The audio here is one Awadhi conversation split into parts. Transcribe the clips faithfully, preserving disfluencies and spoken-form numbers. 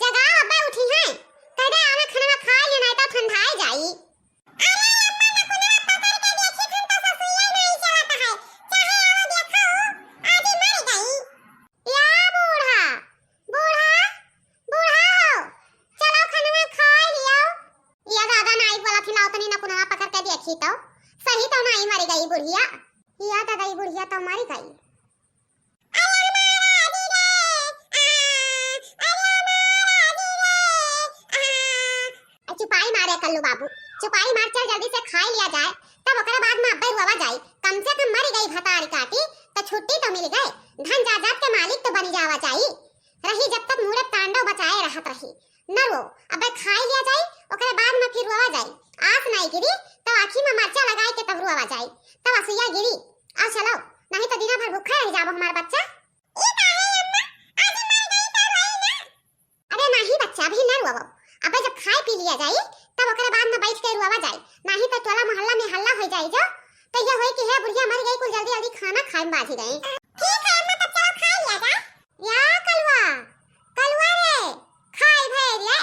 जगाओ, अब्बे उठी हैं। कह दे, "आवे खनवा खाए ले, नाहीं तो ठंडाए जाई।" अरे अम्मा, नकुनवा पकड़ के देखी थन तो ससुइया नहीं चलत है। चाहे आओ देखो, आजी मर गई। या बूढ़ा, बूढ़ा, बूढ़ा हो, चलो खनवा खाए लियो। या दादा, नाहीं बोला थी, लाओ तनी नकुनवा पकड़ के देखी तो, सही तो नाहीं मर गई बुढ़िया। या दादा, ई बुढ़िया तो मर गई। चुपाई मारे कल्लू बाबू, चुपाई मार, चल जल्दी से खाई लिया जाए, तब ओकरे बाद में अब्बे रुआवा जाई। कम से कम मर गई भतार काटी, तो छुट्टी तो मिल गए, धन जायदाद के मालिक तो बनी जावा जाई। रही जब तक मूरत तांडव बचाए रहत रही, न रो, अब्बे खाई लिया जाई, ओकरे बाद में फिर रोवा जाई। आस नाई गिरी, तब आँखी में मरचा लगाए के तब रोवा जाई, तब असुइया गिरी। आओ चलो, नहीं तो दिना भर भूखा रह जाबो हमार बच्चा। ई काहे अम्मा, आज मर गई तो रोई ना? अरे नहीं बच्चा, अभी न रोवो, अबे जब खाए पी लिया जाई, तब ओकरे बाद में बैठ के रोवा जाई, नहीं तो टोला मोहल्ला में हल्ला हो जाई जो, तो ये होई कि हे बुढ़िया मर गई, कुल जल्दी जल्दी खाना खाए में बाझी गई। ठीक है अम्मा, तब चलो खा लिया जाए। या कलुआ, कलुआ रे, खाए भे रे,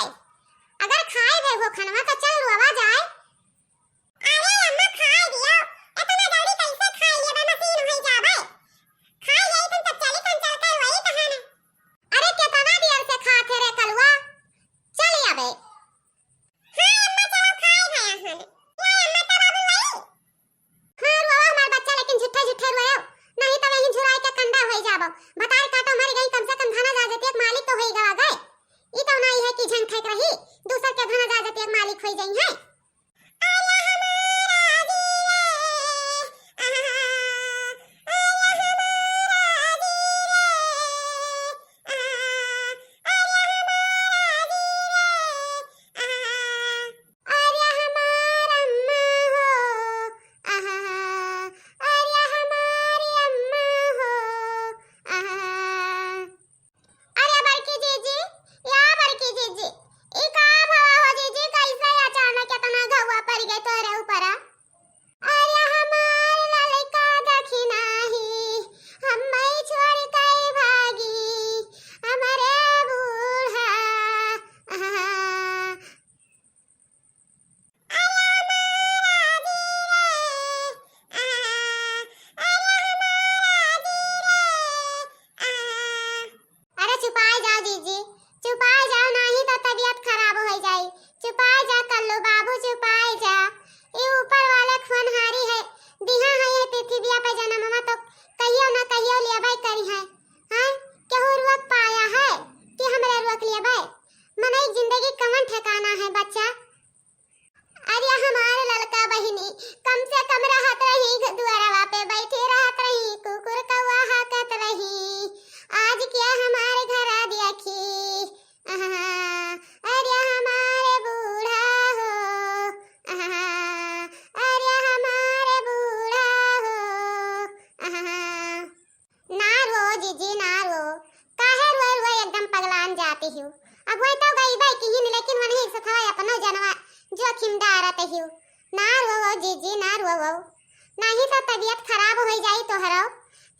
अगर खाए भे हो खनवा तो चल रोवा जाए। अरे अम्मा, खाए दियो, इतना जल्दी कैसे खाए लेबे, मशीन होई जाबे। खाए लेई तुम तब चली तुम चल के वही कहा ना। अरे कितना देर से खात है रे कलुआ, चल अबे। हाँ अम्मा, चलो खाए गया हन। या अम्मा, तब अबे वही। हाँ रोवा हमार बच्चा, लेकिन झूठे झूठे रोयो, नहीं तो वहीं झुराए के कंडा होई जाबो। भतार काटो मर गई, कम से कम धना जायदाद के मालिक तो होई गवा गए। ई तो नहीं है कि झंखक रही, दूसर के धना जायदाद के मालिक होई जाई है। अरे बड़की जीजी, या बड़की जीजी, ई का भवा हो जीजी, कैसे अचानक इतना घउवा पड़ गए तोरे ऊपर? अरे हमार ललका दखिनाही, हम्मे छोड़ के भागी, हमरे बूढ़ा। अरे चुपाए जाओ जीजी, चुपाए जाओ, नाही तो तबीयत खराब हो जाई। चुपाए जा कल्लू बाबू, चुपाए जा। ई ऊपर वाले क होनहारी है, दिहा है ये पृथ्विया पे जनमवा तो कहियो न कहियो लेबे करी है। हैं? केहू रोक पाया है कि हमरे रोक लेबे? मनई क जिंदगी कवन ठिकाना है बच्चा? अरे हमार ललका बहिनी, कम से कम रहत रही, घ-, दुआरवा पे बैठी रहत रही, कुकुर कौआ हाकत रही। आज के हमार घर देखी, आहा, अरे हमार बूढ़ा हो, आहा, अरे हमार बूढ़ा हो, आहा। ना रो जीजी, ना रो, काहे रोए रोए एकदम पगलान जाती हो? अब वही तो गई भाई किहिन, लेकिन वनही सथवा अपनो जनवा जोखिम डारत हो। ना रो जीजी, ना रो, नहीं तो तबीयत खराब हो जाई तोहरो,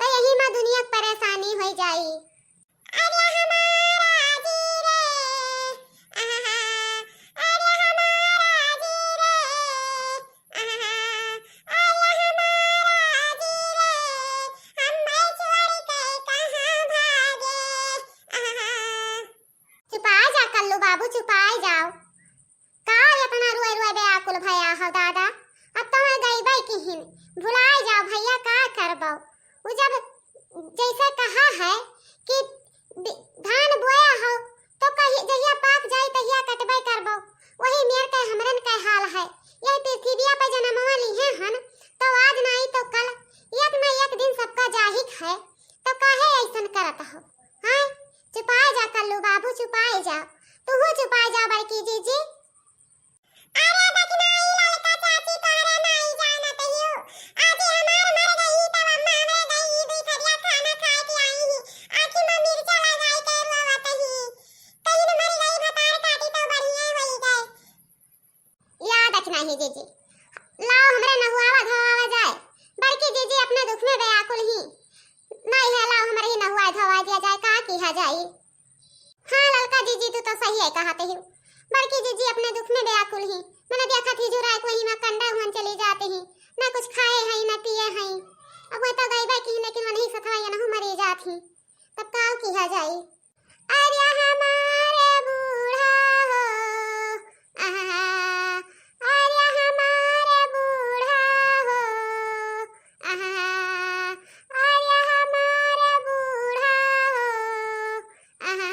तो यही में दुनिया क परेशानी हो जाई। अरे हमारा जी रे, आहा, अरे हमारा जी रे, आहा, अरे हमारा जी रे, हम्मे छोड़ के कहाँ भागे, आहा। चुपाए जा कल्लू बाबू, चुपाए जाओ। का इतना रोए रोए बेआकुल भया हो दादा? अब तो मैं गईबे किहिन, भुलाए जाओ भैया, का करबो? उ जब जैसे कहा है कि बि-, धान बोया हो तो कही जहिया पाक जाई तहिया कटबे करबो, वही मेर के हमरन के हाल है। यही पृथ्विया पे जनमवा लिहे हन तो आज नाई तो कल एक न एक दिन सबका जाहिक है, तो काहे ऐसन करत हो? हाँ, चुपाए जा कल्लू बाबू, चुपाए जा, तू चुपाए जा बड़की जीजी। अरे दखिनाही ललका चाची, तोहरे नाई जानत हियो। आज हमार मर गई, तब अम्मा हमरे गई, ई दुई थरिया खाना खाए के आई ही। आँखी में मिर्चा लगाई के रोवत ही। कहीं मर गई, भतार काटी तो बढ़िया होई गए। या दखिनाही जीजी, लाओ हमरे नहुआवा धोआवा जाए। बड़की जीजी अपने दुख में बेआकुल ही। नहीं है, लाओ हमरे ही नहुआ धोआ दिया जाए, का किहा जाई? हाँ ललका हाँ जीजी, तू तो सही है कहत ही। बड़की जीजी अपने दुख में व्याकुल ही। मने देखत ही जुराय को ही में कंडा हुअन चली जात ही। ना कुछ खाए हई, ना पिए हई। अब वह तो गईबे की, लेकिन वनही सथवा यनहु मरी जात ही। तब काव किहा जाई? अरे हमारे बूढ़ा हो, आहा, अरे हमारे बूढ़ा हो, आहा, अरे हमारे बूढ़ा हो, आहा।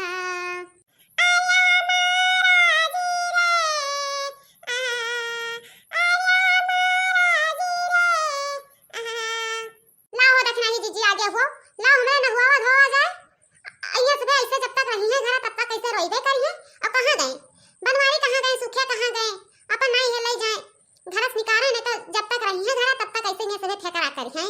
लाओ दखिनही जीजी आगे हो, लाओ हमरे नहुआवा धोवा जाए। अइया सुबह ऐसे जब तक रही है घरा तब तक ऐसे रोइबे करी है। और कहाँ गए बनवारी, कहाँ गए सुखिया, कहाँ गए अपन नाई है ले जाए, घर से निकाले नहीं तो जब तक रही है घरा तब तक ऐसे ही सुबह फेंकरा करी है।